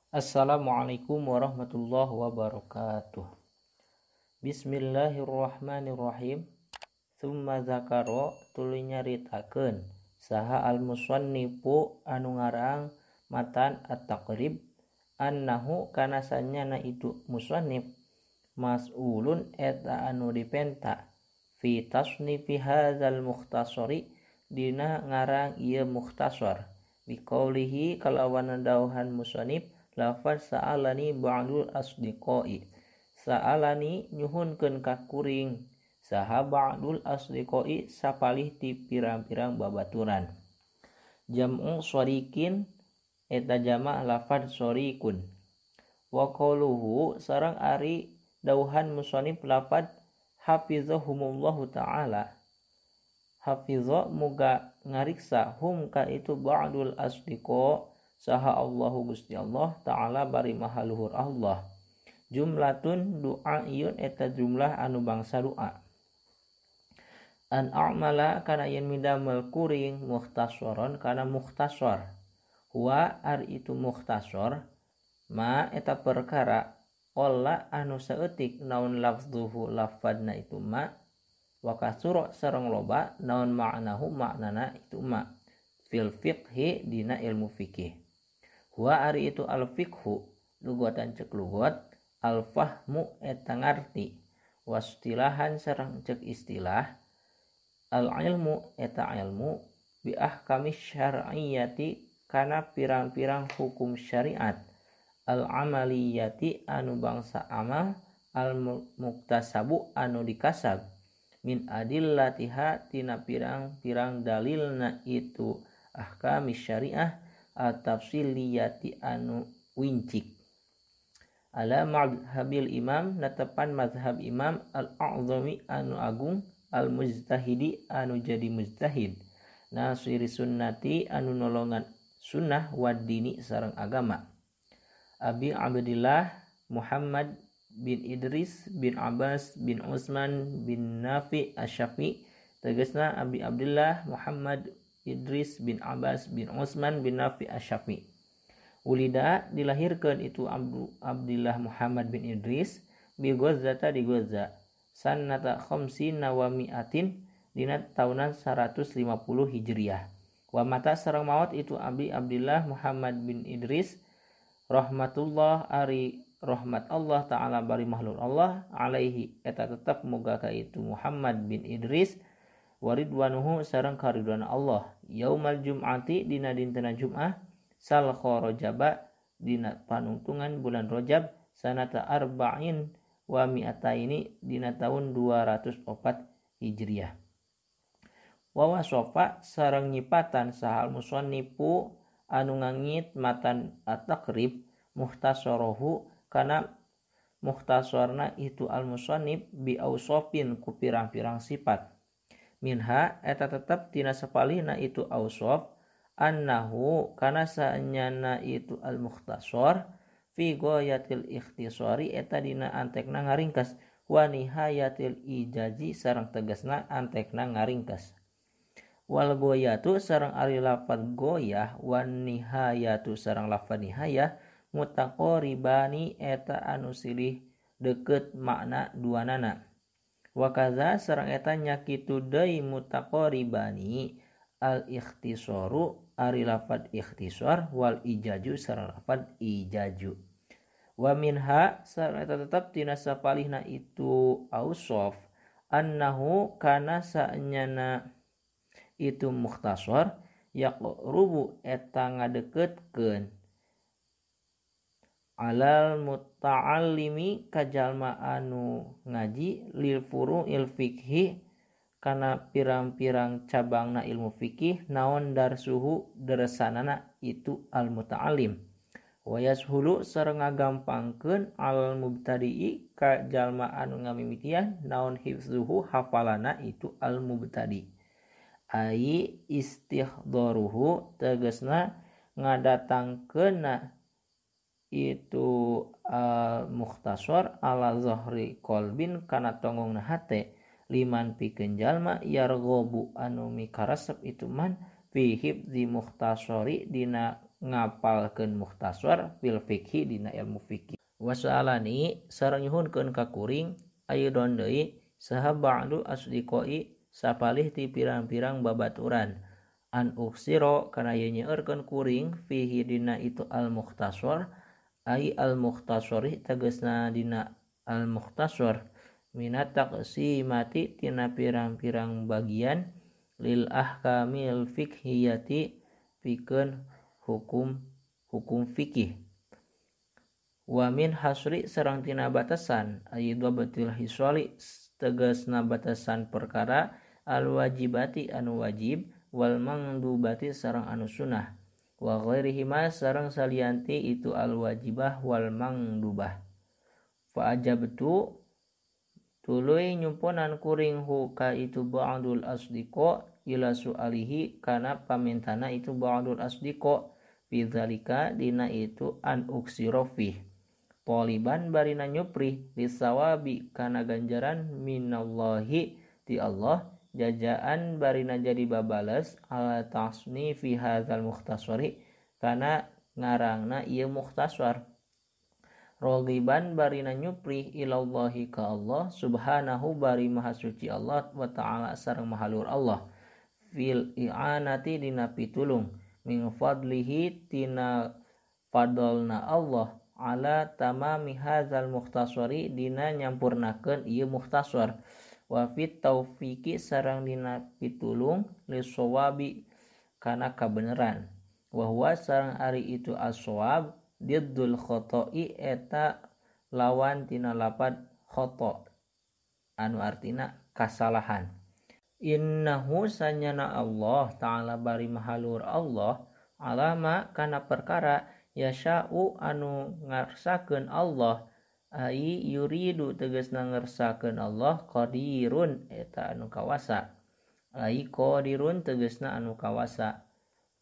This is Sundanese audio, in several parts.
Assalamualaikum warahmatullahi wabarakatuh. Bismillahirrahmanirrahim. Tsumma zakaro tuluy nyaritakeun saha al-musannifu anu ngarang matan at-taqrib annahu kana sanyana itu musannif mas'ulun eta anu dipenta fi tasnifi hadzal mukhtasari dina ngarang ieu mukhtasar biqaulihi kalawan dauhan musannif lafaz sa'alani ba'dul asdiqai sa'alani nyuhunkeun ka kuring saha ba'dul asdiqai sapalih ti pirang-pirang babaturan jam'u sharikin eta jama' lafaz sharikun wa qauluhu sareng ari dauhan musannif lafaz hafizahumullahu ta'ala hafiza muga ngariksa hum ka itu ba'dul asdiqa saha Allahu Gusti Allah ta'ala bari maha luhur Allah jumlatun du'aiyun eta jumlah anu bangsa doa an a'mala kana yen midamel kuring mukhtasaron kana mukhtasar huwa ari itu mukhtasar ma eta perkara qalla anu saeutik naon lafzuhu lafadna itu ma wa kasura sareng loba naon ma'nahu maknana itu ma fil fiqhi dina ilmu fikih wa ari itu al fiqhu lugatan cek lugat al fahmu eta ngarti wastilahan sareng cek istilah al ilmu eta ilmu bi ahkami syar'iyyati kana pirang-pirang hukum syariat al amaliyati anu bangsa amal al muktasabu anu dikasab min adillatiha tina pirang-pirang dalilna itu ahkami syariah at-tafsiliyati anu wincik ala madhhabil imam natepan mazhab imam al-a'zami anu agung al-mujtahidi anu jadi mujtahid nasiri sunnati anu nolongan sunnah wadini sareng agama Abi Abdillah Muhammad bin Idris bin Abbas bin Utsman bin Nafi Asy-Syafi'i tegasna Abi Abdillah Muhammad Idris bin Abbas bin Utsman bin Nafi Asy-Syafi'i ulida dilahirkeun itu Abdillah Muhammad bin Idris bi Ghazata di Gaza sanata khamsina wa mi'atin dina taunan 150 Hijriah wa mata sareng maot itu Abi Abdillah Muhammad bin Idris rahmatullah ari rahmat Allah ta'ala bari makhluk Allah alaihi eta tetep muga ka itu Muhammad bin Idris waridwanuhu sareng karidwan Allah yaumal jum'ati dina dintena Jum'ah sal kharajaba dina panungtungan bulan Rajab sanata arba'in wa mi'ataini dina tahun 204 Hijriah wa wasofa sareng nyipatan sahal musannifu anu ngangit matan at-taqrib muhtasarahu kana muhtasarna itu al-musannif bi ausofin ku pirang-pirang sifat minha eta tetep tina sapalihna itu ausof annahu kana saenyana itu al-mukhtasar fi ghayatil ikhtisari eta dina antekna ngaringkas wa nihayatil ijazi sareng tegasna antekna ngaringkas wal goyatu sareng ari lafaz goyah wan nihayatu sareng lafaz nihayah mutaqaribani eta anu silih deukeut makna duanana wa kaza sareng eta nya kitu deui mutaqaribani al ikhtisaru ari lafaz ikhtisar wal ijaju sareng lafaz ijaju wa minha sareng eta tetep tina sapalihna itu ausaf annahu kana saenyana itu mukhtasar yaqrubu eta ngadeukeutkeun alal muta'allimi ka jalma anu ngaji lil furu'il fikhi kana pirang-pirang cabangna ilmu fikih naon darsuhu deresanana itu al muta'allim wa yashulu sareng ngagampangkeun al mubtadi'i ka jalma anu ngamimitian naon hifzuhu hafalana itu al mubtadi ai istihdaruhu tegasna ngadatangkeunna itu al mukhtasar ala zahri qalbin kana tonggongna hate liman pikeun jalma yarghabu anu mikaresep itu man fi hifzi mukhtasari dina ngapalkeun mukhtasar fil fikhi dina ilmu fikih. Wasalani sareng nyuhunkeun ka kuring aidon deui saha ba'du asdiqai sapalih ti pirang-pirang babaturan an uksiro kana ye nyeurkeun kuring fihi dina itu al mukhtasar ai al mukhtasari tegasna dina al mukhtasar minat taqsimati tina pirang-pirang bagian lil ahkamil fikhiyati pikeun hukum fikih. Wa min hasri sareng tina batasan ai dhabatil hisali tegasna batasan perkara al wajibati anu wajib wal mangdubati sareng anu sunah wa ghairihima sareng salianti itu al wajibah wal mangdubah. Fa ajabtu tuluy nyumponan kuring hu ka itu ba'dul asdiqo ila su'alihi kana pamintana itu ba'dul asdiqo bidzalika dina itu an uksiro fih taliban barina nyupri lisawabi kana ganjaran minallahi ti Allah jajaan barina jadi babales ala tasni fi hadzal mukhtasari kana ngarangna ieu mukhtasar rogiban barina nyupri ilallahi ka Allah subhanahu bari maha suci Allah wa ta'ala sareng maha luhur Allah fil i'anati dina pitulung min fadlihi tina fadlna Allah ala tamami hadzal mukhtasari dina nyampurnakeun ieu mukhtasar wa fit taufiqi sareng dina pitulung lisawabi kana kabeneran wa huwa sareng ari itu as-shawab diddul khoto'i eta lawan tina lapad khoto anu artina kasalahan. Innahu sanyana Allah ta'ala bari mahalur Allah alama kana perkara yasha'u anu ngarsakeun Allah ai yuridu tegasna ngarsakeun Allah qadirun eta anu kawasa ai qadirun tegasna anu kawasa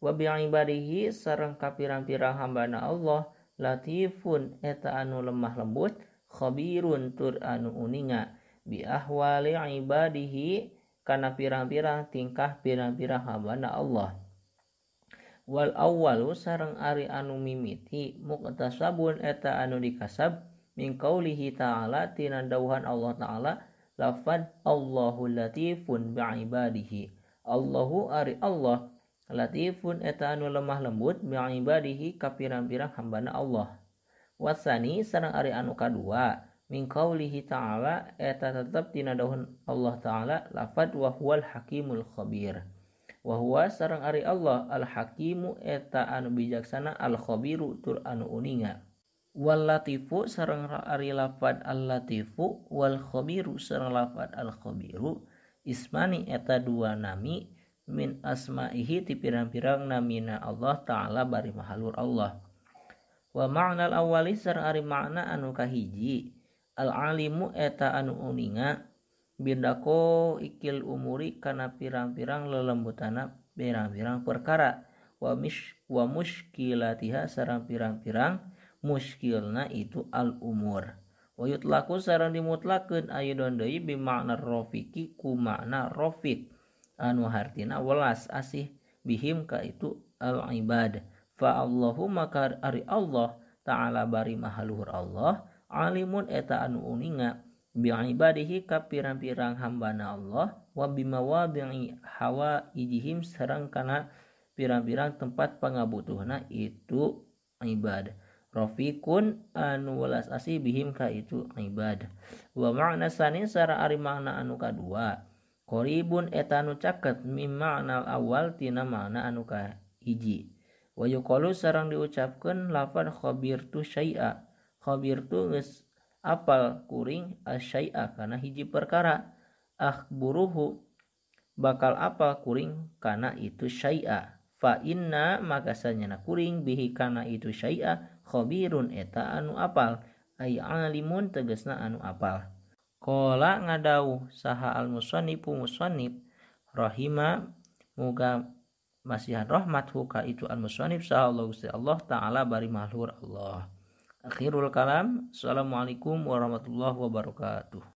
wa bi'ibadihi sareng kapirang-pirang hambana Allah latifun eta anu lemah lembut khabirun tur anu uninga bi ahwali ibadihi kana pirang-pirang tingkah pirang-pirang hambana Allah. Wal awwalu sareng ari anu mimiti muktasabun eta anu dikasab min qaulihi ta'ala tina dawuhan Allah ta'ala lafad Allahu latifun bi'ibadihi Allahu ari Allah latifun eta anu lemah lembut bi'ibadihi ka pirang-pirang hambana Allah. Wasani sareng ari anu kadua min qaulihi ta'ala eta tetep tina dawuhan Allah ta'ala lafad wa huwal hakimul khabir wa huwa sareng ari Allah al hakimu eta anu bijaksana al khabiru tur anu uninga. Wal latifu sareng ari lafad al latifu wal khabiru sareng lafad al khabiru ismani eta dua nami min asma'ihi ti pirang-pirang namina Allah ta'ala bari mahalur Allah. Wa ma'nal awali sareng ari makna anu kahiji al alimu eta anu uninga bidako ikil umuri kana pirang-pirang lelembutana pirang-pirang perkara wa muskilatiha sareng pirang-pirang muskilna itu al umur. Wa yutlaku sareng dimutlakeun ayudon deui bi makna rafiqi ku makna rafiq anu hartina welas asih bihim ka itu al ibad. Fa Allahu maka ari Allah ta'ala bari maha luhur Allah alimun eta anu uninga bi ibadihi ka pirang-pirang hambana Allah wa bimawadi'i hawaijihim sareng kana pirang-pirang tempat pangabutuhna itu ibad. Rafiqun anu welas asih bihim ka itu ibad. Wa makna sani sareng ari makna anu kadua qaribun eta anu caket mim ma'nal awal tina makna anu kahiji. Wa yuqalu sareng diucapkeun lafad khabirtu syai'a khabirtu geus apal kuring asyai'a kana hiji perkara akhburuhu bakal apal kuring kana itu syai'a fa inna maka sanyana kuring bihi kana itu syai'a khabirun eta anu apal ay alimun tegasna anu apal. Qala ngadauh saha al musannifu musannif rahima muga masihan rahmat ka itu al musannif saha Allah Gusti Allah ta'ala bari mahlur Allah. Akhirul kalam. Assalamualaikum warahmatullahi wabarakatuh.